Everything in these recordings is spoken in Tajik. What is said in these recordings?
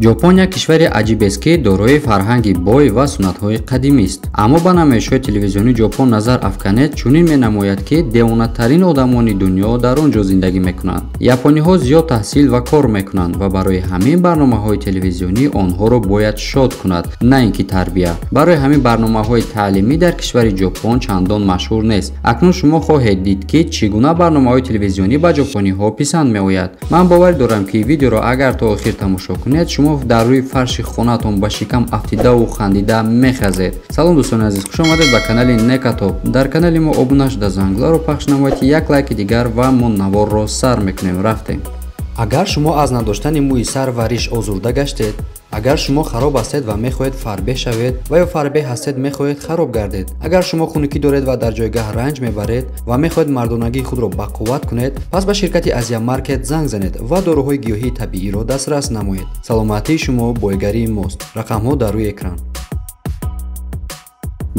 Ҷопон як кишвари аҷибест, ки дорои фарҳанги бой ва суннатҳои қадимист. Аммо ба намоишҳои телевизионии Ҷопон назар афканед, чунин менамояд, ки девонатарин одамони дунё дар он ҷо зиндагӣ мекунанд. Япониҳо зиёд таҳсил ва кор мекунанд ва барои ҳамин барномаҳои телевизионӣ онҳоро бояд шод кунад, на ин ки тарбия. Барои ҳамин барномаҳои таълимӣ дар кишвари Ҷопон чандон машҳур нест. Акнун шумо хоҳед дид, ки чӣ гуна барномаҳои телевизионӣ ба ҷопониҳо писанд меояд. Ман боварӣ дорам, ки видеоро агар то охир тамошо кунед, шумо дар рӯи фарши хонаатон ба шикам афтидаву хандида мехазед. Салом дӯстони азиз, хуш омадед ба канали Некатоп. Дар канали мо обуна шуда, зангларо пахш намоед, як лайки дигар ва мо наворро сар мекунем. Рафтем. Агар шумо аз надоштани мӯи сар ва риш озурда гаштед, агар шумо хароб ҳастед ва мехоҳед фарбеҳ шавед ва ё фарбеҳ ҳастед мехоҳед хароб гардед, агар шумо хунукӣ доред ва дар ҷойгаҳ ранҷ мебаред ва мехоҳед мардонагии худро бақувват кунед, пас ба ширкати Азия Маркет занг занед ва доруҳои гиёҳии табииро дастрас намоед. Саломатии шумо бойгарии мост. Рақамҳо дар рӯи экран.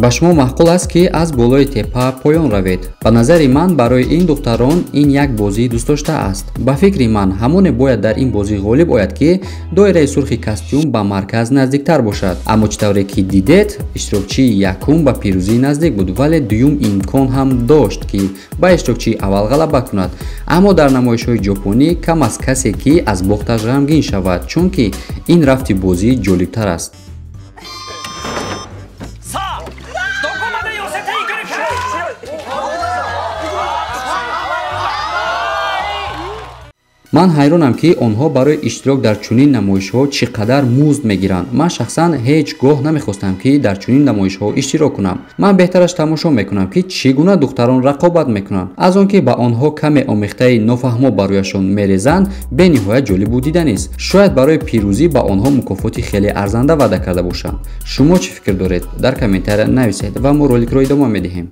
Ба шумо маъқул аст, ки аз болои теппа поён равед. Ба назари ман, барои ин духтарон ин як бозии дӯстдошта аст. Ба фикри ман, ҳамоне бояд дар ин бозӣ ғолиб ояд, ки доираи сурхи костюм ба марказ наздиктар бошад. Аммо чӣ тавре ки дидед, иштирокчии якум ба пирӯзӣ наздик буд, вале дуюм имкон ҳам дошт, ки ба иштирокчии аввал ғалаба кунад. Аммо дар намоишҳои ҷопонӣ кам аст касе, ки аз бохташ ғамгин шавад, чунки ин рафти бозӣ ҷолибтар аст. Ман ҳайронам, ки онҳо барои иштирок дар чунин намоишҳо чӣ қадар музд мегиранд. Ман шахсан ҳеҷ гоҳ намехостам, ки дар чунин намоишҳо иштирок кунам. Ман беҳтараш тамошо мекунам, ки чӣ гуна духтарон рақобат мекунанд. Аз он ки ба онҳо каме омехтаи нофаҳмо барояшон мерезанд, бениҳоят ҷолибу диданист. Шояд барои пирӯзӣ ба онҳо мукофоти хеле арзанда ваъда карда бошанд. Шумо чӣ фикр доред? Дар комментария нависед ва мо роликро идома медиҳем.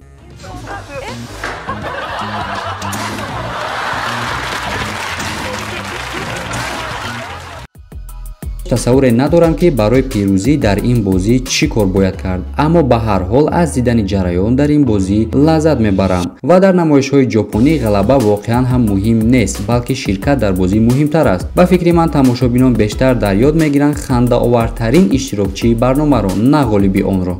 Тасаввуре надорам, ки барои пирӯзӣ дар ин бозӣ чӣ кор бояд кард, аммо ба ҳар ҳол аз дидани ҷараён дар ин бозӣ лаззат мебарам. Ва дар намоишҳои ҷопонӣ ғалаба воқеан ҳам муҳим нест, балки ширкат дар бозӣ муҳимтар аст. Ба фикри ман, тамошобинон бештар дар ёд мегиранд хандаовартарин иштирокчии барномаро, на ғолиби онро.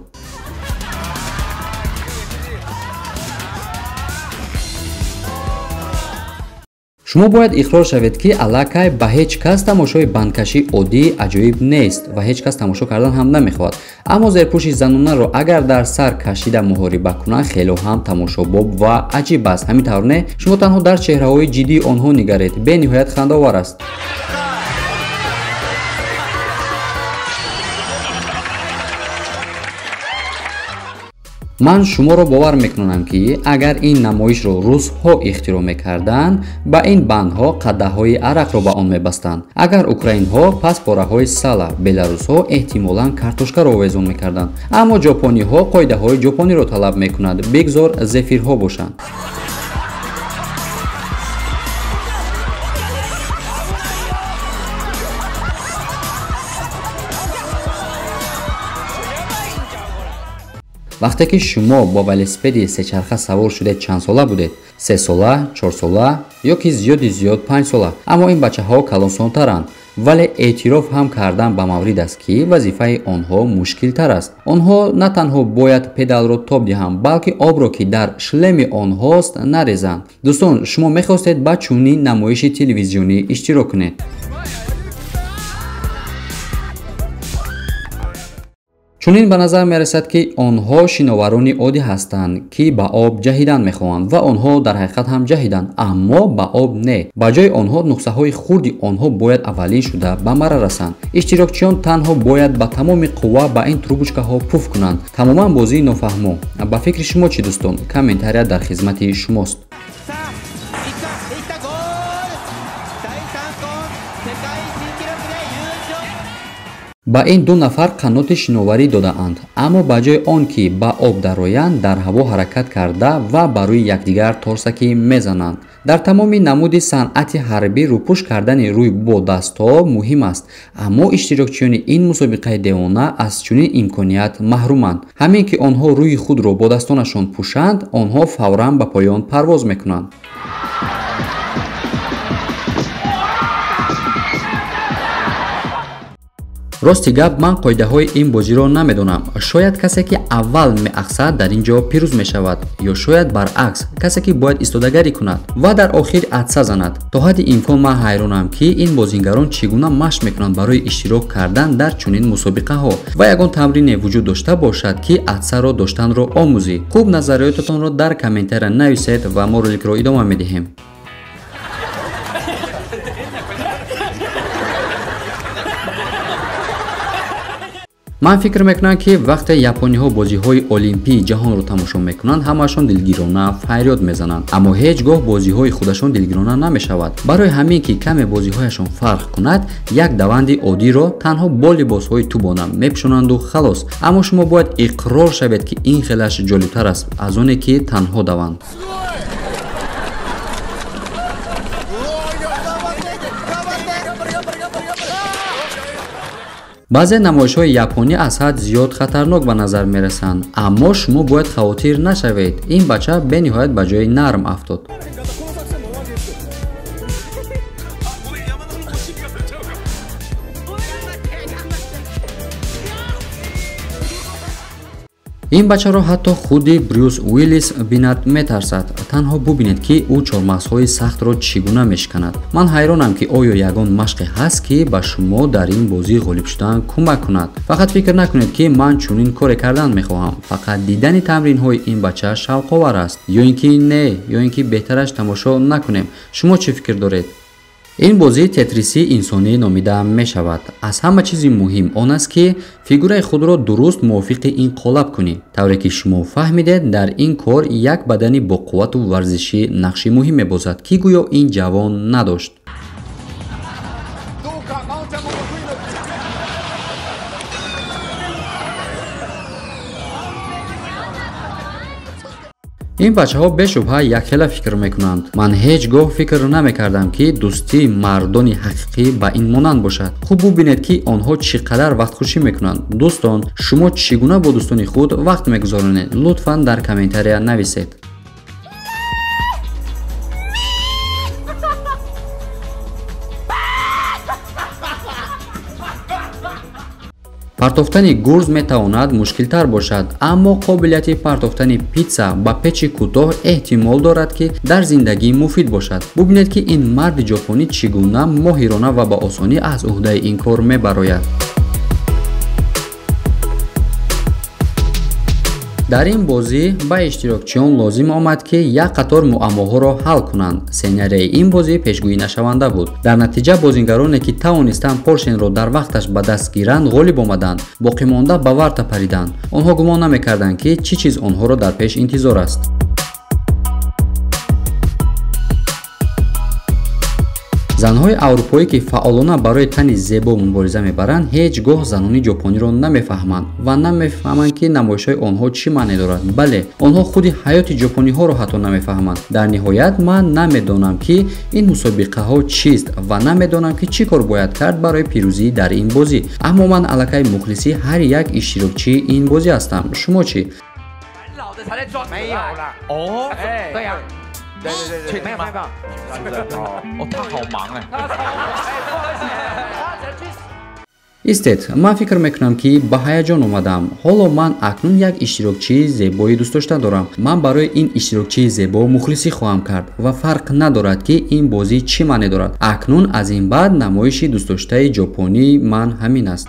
Шумо бояд иқрор шавед, ки аллакай ба ҳеҷ кас тамошои бандкашии оддӣ аҷоиб нест ва ҳеҷ кас тамошо кардан ҳам намехоҳад. Аммо зерпӯши занонаро агар дар сар кашида муҳориба кунанд, хело ҳам тамошобоб ва аҷиб аст. Ҳамин тавр не? Шумо танҳо дар чеҳраҳои ҷиддии онҳо нигаред, бениҳоят хандаовар аст. Ман шуморо бовар мекунам, ки агар ин намоишро русҳо ихтироъ мекарданд, ба ин бандҳо қаддаҳои арақро ба он мебастанд. Агар украинҳо, пас пораҳои сала, беларусҳо эҳтимолан картошкаро овезон мекарданд. Аммо ҷопониҳо қоидаҳои ҷопониро талаб мекунанд, бигзор зефирҳо бошанд. Вақте ки шумо бо велосипеди сечарха савор шудед, чанд сола будед? 3 сола, 4 сола ё ки зиёди зиёд 5 сола. Аммо ин бачаҳо калонсонтаранд, вале эътироф ҳам кардан ба маврид аст, ки вазифаи онҳо мушкилтар аст. Онҳо на танҳо бояд педалро тоб диҳанд, балки обро, ки дар шлеми онҳост, нарезанд. Дӯстон, шумо мехостед ба чунин намоиши телевизионӣ иштирок кунед? Чунин ба назар мерасад, ки онҳо шиноварони оддӣ ҳастанд, ки ба об ҷаҳидан мехоҳанд ва онҳо дар ҳақиқат ҳам ҷаҳиданд, аммо ба об не. Ба ҷои онҳо нуқсаҳои хурди онҳо бояд аввалин шуда ба мара расанд. Иштирокчиён танҳо бояд ба тамоми қувва ба ин трубочкаҳо пуф кунанд. Тамоман бозии нофаҳмо. Ба фикри шумо чӣ, дӯстон? Комментария дар хизмати шумост. Ба ин ду нафар қаноти шиноварӣ додаанд, аммо ба ҷои он ки ба об дароянд, дар ҳаво ҳаракат карда ва ба рӯи якдигар торсакӣ мезананд. Дар тамоми намуди санъати ҳарбӣ рӯпӯш кардани рӯй бо дастҳо муҳим аст, аммо иштирокчиёни ин мусобиқаи девона аз чунин имконият маҳруманд. Ҳамин ки онҳо рӯи худро бо дастонашон пӯшанд, онҳо фавран ба поён парвоз мекунанд. Рости гап, ман қоидаҳои ин бозиро намедонам. Шояд касе ки аввал меақсад дар ин ҷо пирӯз мешавад, ё шояд баръакс, касе ки бояд истодагарӣ кунад ва дар охир атса занад. То ҳадди имкон ман ҳайронам, ки ин бозингарон чӣ гуна машқ мекунанд барои иштирок кардан дар чунин мусобиқаҳо ва ягон тамрине вуҷуд дошта бошад, ки атсаро доштанро омӯзӣ. Хуб, назариётатонро дар комментария нависед ва мо роликро идома медиҳем. Ман фикр мекунам, ки вақте япониҳо бозиҳои олимпии ҷаҳонро тамошо мекунанд, ҳамаашон дилгирона фарёд мезананд, аммо ҳеҷ гоҳ бозиҳои худашон дилгирона намешавад. Барои ҳамин ки каме бозиҳояшон фарқ кунад, як даванди оддиро танҳо бо либосҳои тубона мепӯшонанду халос. Аммо шумо бояд иқрор шавед, ки ин хелаш ҷолибтар аст аз оне ки танҳо даванд. Баъзе намоишҳои японӣ аз ҳад зиёд хатарнок ба назар мерасанд, аммо шумо бояд хавотир нашавед. Ин бача бениҳоят ба ҷои нарм афтод. Ин бачаро ҳатто худи Брюс Уиллис бинад метарсад. Танҳо бубинед, ки ӯ чормағзҳои сахтро чӣ гуна мешиканад. Ман ҳайронам, ки оё ягон машқе ҳаст, ки ба шумо дар ин бозӣ ғолиб шудан кӯмак кунад. Фақат фикр накунед, ки ман чунин коре кардан мехоҳам. Фақат дидани тамринҳои ин бача шавқовар аст. Ё ин ки не, ё ин ки беҳтараш тамошо накунем. Шумо чӣ фикр доред? Ин бозӣ тетрисии инсонӣ номида мешавад. Аз ҳама чизи муҳим он аст, ки фигураи худро дуруст мувофиқи ин қолаб кунӣ. Тавре ки шумо фаҳмидед, дар ин кор як бадани боқуввату варзишӣ нақши муҳим мебозад, ки гӯё ин ҷавон надошт. Ин бачаҳо бешубҳа якхела фикр мекунанд. Ман ҳеҷ гоҳ фикр намекардам, ки дӯстии мардони ҳақиқӣ ба ин монанд бошад. Хуб бубинед, ки онҳо чӣ қадар вақтхушӣ мекунанд. Дӯстон, шумо чӣ гуна бо дӯстони худ вақт мегузаронед? Лутфан дар комментария нависед. Партофтани гурз метавонад мушкилтар бошад, аммо қобилияти партофтани питса ба печи кӯтоҳ эҳтимол дорад, ки дар зиндагӣ муфид бошад. Бубинед, ки ин марди ҷопонӣ чӣ гуна моҳирона ва ба осонӣ аз уҳдаи ин кор мебарояд. Дар ин бозӣ ба иштирокчиён лозим омад, ки як қатор муаммоҳоро ҳал кунанд. Сценарияи ин бозӣ пешгӯӣ нашаванда буд. Дар натиҷа бозингароне, ки тавонистанд поршенро дар вақташ ба даст гиранд, ғолиб омаданд. Боқимонда ба варта париданд. Онҳо гумон намекарданд, ки чӣ чиз онҳоро дар пеш интизор аст. Занҳои аврупоӣ, ки фаъолона барои тани зебо мубориза мебаранд, ҳеҷ гоҳ занони ҷопониро намефаҳманд ва намефаҳманд, ки намоишҳои онҳо чӣ маъне дорад. Бале, онҳо худи ҳаёти ҷопониҳоро ҳатто намефаҳманд. Дар ниҳоят ман намедонам, ки ин мусобиқаҳо чист ва намедонам, ки чӣ кор бояд кард барои пирӯзӣ дар ин бозӣ. Аммо ман аллакай мухлиси ҳар як иштирокчии ин бозӣ ҳастам. Шумо чӣ? Истед, ман фикр мекунам, ки ба ҳаяҷон омадам. Ҳоло ман акнун як иштирокчии зебои дӯстдошта дорам. Ман барои ин иштирокчии зебо мухлисӣ хоҳам кард ва фарқ надорад, ки ин бозӣ чӣ маъне дорад. Акнун аз ин баъд намоиши дӯстдоштаи ҷопонии ман ҳамин аст.